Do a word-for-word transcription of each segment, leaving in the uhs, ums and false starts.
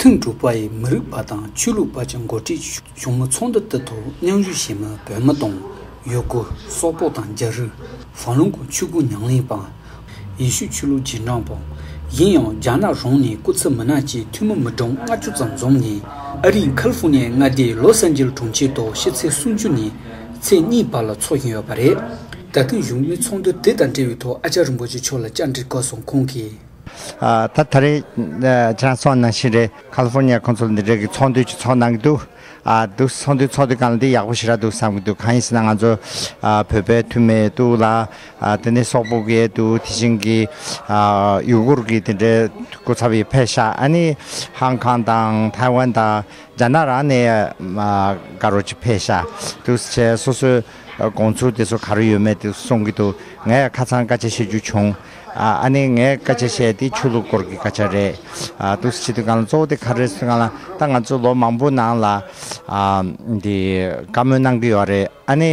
ཐེངས་དྲུག་པ་ཡི་མི་རིགས་པ་དང་ཆོས་ལུགས་པ་ཅིག་འགོ་ཁྲིད་བཞུགས་མོལ་ཚོགས་འདུ་དེ་ཐོག་མཉམ་ཞུགས་བྱེད་མི་བོད་མི་དང་ཡུ་གུར། སོག་པོ་དང་རྒྱ་རིགས། ཧྥང་ལུང་གི་ཆོས་ཁུངས་ཉམས་ལེན་པ། ཡེ་ཤུ་ཆོས་ལུགས་རྗེས་འབྲང་པ། ཡིན་ཡང་རྒྱ་ནག་གཞུང་ནས་སྐུ་ཚབ་མི་སྣ་བཅས་འཐུས་མི་མི་གྲངས་ལྔ་བཅུ་ཙམ་འཛོམས་ནས། ཨ་རིའི་ཁ་ལི་ཧྥོ་ནི་ཡའི་མངའ་སྡེའི་ལོ་སན་ཇི་ལི་གྲོང་ཁྱེར་དུ་ཕྱི་ཚེས་སུམ་ཅུ་ནས་ཚེས་གཉིས་བར་ལ་འཚོགས་བཞིན་ཡོད་པ་རེད། ད་ཐེངས་བཞུགས་མོལ་ཚོགས་འདུ་དེ་དང་འབྲེལ་བའི་ཐོག་ཨ་ཅག་རིན་པོ་ཆེ་མཆོག་ལ་བཅར་འདྲི་བཀོད་སོང་། ཁོང་གིས། ཨ། ད་ད་རེས་ཨ་ཁྱེད་རང་གསུངས་པ་ནང་བཞིན་རེད། ཁ་ལི་ཧྥོར་ནི་ཡ་ཁོང་ཚོ་ལ་འདི་འདྲའི་གི་ཚོགས་འདུ་ཅིག་ཚོགས་གནང་གི་འདུག་ཨ། འདུག་ཚོགས་འདུ་ཚོགས་དུས་སྒང་ལ་འདི་ཡག་པོ་ཞེ་དྲག་འདུག་བསམ་གྱི་འདུག་གང་ཡིན་ཟེར་ན་ང་ཚོ་ཨ་བོད་པའི་འཐུས་མི་འདུག་ལ། ཨ། དེ་ནས་སོག་པོ་གི་འདུག་དེ་བཞིན་གྱི་ཨ་ཡུ་གུར་གྱི་དེ་འདྲའི་སྐུ་ཚབ་ཡིན་ཕེབས་ཤག་ཨ་ནི་ཧང་ཀང་དང་ཐའེ་ཝན་དང་རྒྱ་ནག་རང་ནས་ཨ་དགའ་རོགས་ཅིག་ཕེབས་ཤག་འདུག་སེ་བྱས་སོ་སོའི་དགོངས་ཚུལ་དེ་ཚོ་ག་རེ་ཡོད་མེད་དེ་གསུང་གི་འདུག་ངས་ཁ་སང་སྐད་ཆ་བཤད་རྒྱུ་བྱུང་། ཨ་ཨ་ནི་ངས་སྐད་ཆ་བཤད་དེ་ཆོས་ལུགས་སྐོར་གྱི་སྐད་ཆ་རེད། ཨ་འདུག་སེ་བྱེད་དུས་སྒང་ལ་གཙོ་བོ་དེ་ག་རེ་རེད་ཟེར་སྒང་ལ། ད་ང་ཚོ་ལོ་མང་པོ་ནང་ལ་ཨ་འདི་བཀའ་མོལ་གནང་གི་ཡོད་རེད། ཨ་ནི་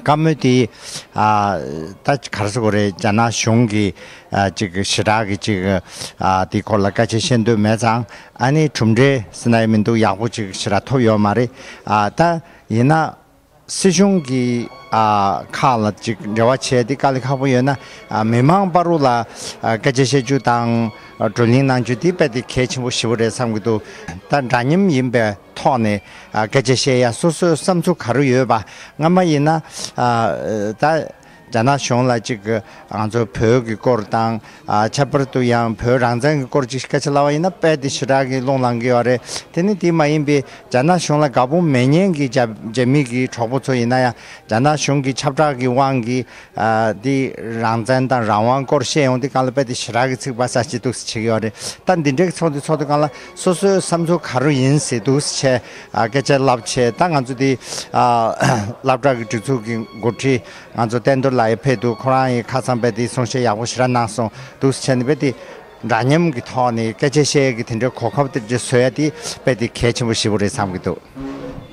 བཀའ་མོལ་དེ་ཨ་ད་ག་རེ་ཟེར་དགོས་རེད། རྒྱ་ནག་གཞུང་གིས་ཨ་ཅིག་ཞེ་དྲག་གི་ཅིག་ཨ་དེའི་སྐོར་ལ་སྐད་ཆ་བཤད་འདོད་མེད་ཙང་། ཨ་ནི་གྲུབ་འབྲས་ཟེར་ན་ཡང་མི་འདུག་ཡག་པོ་ཅིག་ཞེ་དྲག་ཐོབ་ཡོད་མ་རེད། ཨ་ད་ཡིན་ན། སྲིད་གཞུང་གི་ཨ་ཁག་ལ་ཅིག་འབྲེལ་བ་བྱས་ཏེ་དཀའ་ལས་ཁག་པོ་ཡོད་ན། ཨ་མི་མང་བར་དུ་ལ་ཨ་སྐད་ཆ་བཤད་རྒྱུ་དང་བགྲོ་གླེང་གནང་རྒྱུ་དེ་དཔེ་དེ་གལ་ཆེན་པོ་ཞེ་པོ་རེད་བསམ་གྱི་འདུག་ད་འདྲ་མཉམ་ཡིན་པའི་ཐོག་ནས་ཨ་སྐད་ཆ་བཤད་ཡ་སོ་སོའི་བསམ་ཚུལ་ག་རེ་ཡོད་པ། སྔ་མ་ཡིན་ན་ཨ་ད་རྒྱ་ནག་གཞུང་ལ་ཅིག་ང་ཚོ་བོད་ཀྱི་སྐོར་དང་། ཨ་ཁྱད་པར་དུ་ཡང་བོད་རང་བཙན་གྱི་སྐོར་ཅིག་སྐད་ཆ་ལབ་པ་ཡིན་ན་དཔེ་དེ་ཞེ་དྲག་གི་རླུང་ལངས་ཀྱི་ཡོད་རེད། དེ་ནི་དེ་མ་ཡིན་པའི་རྒྱ་ནག་གཞུང་ལ་དགའ་པོ་མེད་མཁན་གྱི་རྒྱ་རྒྱ་མི་གི་གྲོགས་པོ་ཚོ་ཡིན་ན་ཡང་རྒྱ་ནག་གཞུང་གི་ཁྱབ་བསྒྲགས་ཀྱི་དབང་གིས་ཨ་དེ་རང་བཙན་དང་རང་དབང་སྐོར་བཤད་ཡོང་དུས་སྒང་ལ་དཔེ་དེ་ཞེ་དྲག་གི་ཚིག་པ་ཟ་ཅི་འདུག་སེ་བྱེད་ཀྱི་ཡོད་རེད། ད་འདི་འདྲའི་ཚོགས་འདུ་ཚོགས་དུས་སྒང་ལ་སོ་སོའི་བསམ་ཚུལ་ག་རེ་ཡིན་ཟེར་འདུག་སེ་བྱས། ཨ་སྐད་ཆ་ལབ་བྱས། ད་ང་ཚོ་དེ་ཨ་སློབ་གྲྭ་གི་སྒྲིག་འཛུགས་ཀྱི་འགོ་ཁྲིད། ང་ཚོ་བསྟན་རྡོར་ལགས་ཡང་ཕེབས་འདུག་ཁོ་རང་ཡང་ཁ་སང་དཔེ་དེ་གསུང་བཤད་ཡག་པོ་ཞེ་དྲག་གནང་སོང་འདུག་སེ་བྱས་ནས་དཔེ་དེ་འདྲ་མཉམ་གྱི་ཐོག་ནས་སྐད་ཆ་བཤད་ཡས་ཀྱི་དེ་འདྲའི་གོ་སྐབས་དེ་འདྲ་བཟོ་ཡ་དེ་དཔེ་དེ་གལ་ཆེན་པོ་ཞེ་པོ་རེད་བསམ་གྱི་འདུག་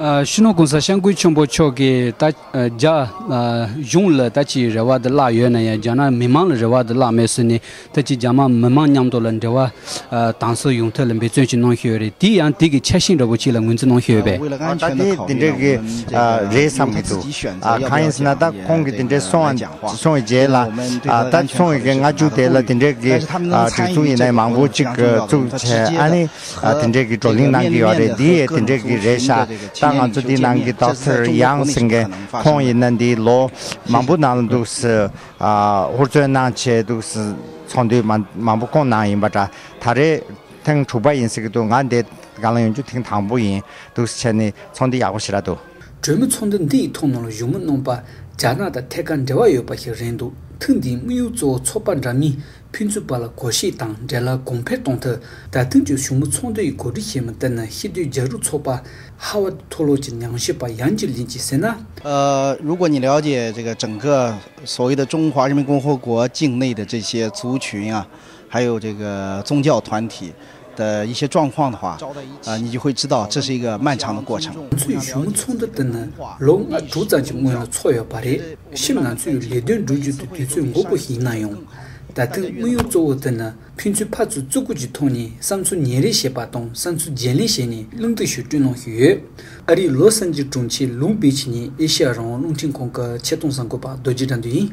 ཨ། སྤྱི་ནོར་གོང་ས་སྐྱབས་མགོན་ཆེན་པོ་མཆོག་གིས་ད་ཨ་རྒྱ་ཨ་གཞུང་ལ་ད་ཅིག་རེ་བ་དེ་བརླག་ཡོད་ན་ཡང་རྒྱ་ནག་མི་མང་ལ་རེ་བ་དེ་བརླག་མེད་ཟེར་ནས། ད་ཅིག་རྒྱ་དམར་མི་མང་མཉམ་དུ་ལ་འབྲེལ་བ་ཨ་དམ་ཟབ་ཡོང་ཐབས་ལ་འབད་བརྩོན་ཅིག་གནང་བཞིན་ཡོད་རེད། དེ་ཡང་དེ་གི་འཆར་གཞི་འདྲ་པོ་ཅིག་ལ་ངོས་འཛིན་གནང་བཞིན་ཡོད་པས། ཨ་ད་དེ་དེ་འདྲའི་གི་ཨ་རེད་བསམ་གྱི་འདུག་ཨ་གང་ཡིན་ཟེར་ན་ད་ཁོང་གིས་དེ་འདྲའི་གསུངས་པ་གསུངས་པའི་རྗེས་ལ། ཨ་ད་གསུངས་པའི་གི་སྔ་འགྱུར་དེ་ལ་དེ་འདྲའི་གི་ཨ་སྒྲིག་འཛུགས་ཡིན་ནའི་མང་པོ་ཅིག་བཙུགས་བྱས། ཨ་ནི་ཨ་དེ་འདྲའི་གི་བགྲོ་གླེང་གནང་གི་ཡོད་རེད། དེ་ཡས་དེ་འདྲའི་གི་རེད་ཤག་ད་ང་ཚོ་འདི་ནང་གི་ཌོག་ཊར་ཡང་ཟེར་མཁན་ཁོང་ཡིན་ན་འདི་ལོ་མང་པོ་ནང་ལ་འདུག་སེ། ཨ་ཧུར་བརྩོན་གནང་བྱས་འདུག་སེ་ཚོགས་འདུ་མང་མང་པོ་བསྐོང་གནང་ཡིན་པ་འདྲ། ད་རེས་ཐེངས་དྲུག་པ་ཡིན་ཟེར་གྱི་འདུག་ང་འདི་སྒང་ལ་ཡོང་རྒྱུ་ཐེངས་དང་པོ་ཡིན་འདུག་སེ་བྱས་ནས་ཚོགས་འདུ་ཡག་པོ་ཞེ་དྲག་འདུག་གྲོས་མོལ་ཚོགས་འདུ་འདི་ཡི་ཐོག་ནང་ལ་བཞུགས་མོལ་གནང་པ་རྒྱ་ནག་དང་ཐད་ཀར་འབྲེལ་བ་ཡོད་པ་ཞིག་རེད་འདུག་ཐེངས་འདིའི་དམིགས་ཡུལ་གཙོ་བོ་ཚོགས་པ་འདྲ་མིན་ཕན་ཚུན་བར་ལ་གོ་ཤེས་དང་འབྲེལ་ལམ་གོང་འཕེལ་གཏོང་ཐབས། ད་ཐེངས་ཀྱི་བཞུགས་མོལ་ཚོགས་འདུ་ཡི་གོ་སྒྲིག་བྱེད་མི་དེ་ནི་སྤྱི་འཐུས་རྒྱ་རིགས་ཚོགས་པ་ཧ་ཝར་ཌི་མཐོ་སློབ་ཀྱི་ཉམས་ཞིབ་པ་ཡན་ཅི་ལིན་གྱིས་ཟེར་ན། 呃，如果你了解这个整个所谓的中华人民共和国境内的这些族群啊，还有这个宗教团体的一些状况的话，呃，你就会知道这是一个漫长的过程。 ང་ཚོའི་བཞུགས་མོལ་ཚོགས་འདུ་དེ་ནི་ལོ་ལྔ་དྲུག་ཙམ་གྱི་སྔོན་ལ་ཚོགས་ཡོད་པ་རེད། ཕྱིར་ང་ཚོས་ལས་དོན་སྒྲུབ་རྒྱུ་དེ་དུས་ཚོད་འགོར་པོ་ཞིག་ཡིན་ན་ཡང་། ད་ཐེངས་དམིགས་ཡུལ་གཙོ་བོ་དེ་ནི་ཕན་ཚུན་ཕར་ཚུར་བརྩི་བཀུར་གྱི་ཐོག་ནས་བསམ་ཚུལ་ཉིན་རེ་བཤད་པ་དང་བསམ་ཚུལ་བརྗེ་ལེན་བྱས་ནས་གླེང་སྟེགས་ཤིག་བསྐྲུན་གནང་བཞིན་ཡོད། ཨ་རིའི་ལོ་སན་ཇི་གྲོང་ཁྱེར་ལུང་པེ་ཆི་ནས་ཨེ་ཤེ་ཡ་རང་དབང་རླུང་འཕྲིན་ཁང་གི་ཆེད་གཏོང་གསར་འགོད་པ་རྡོ་རྗེ་དགྲ་འདུལ་ཡིན།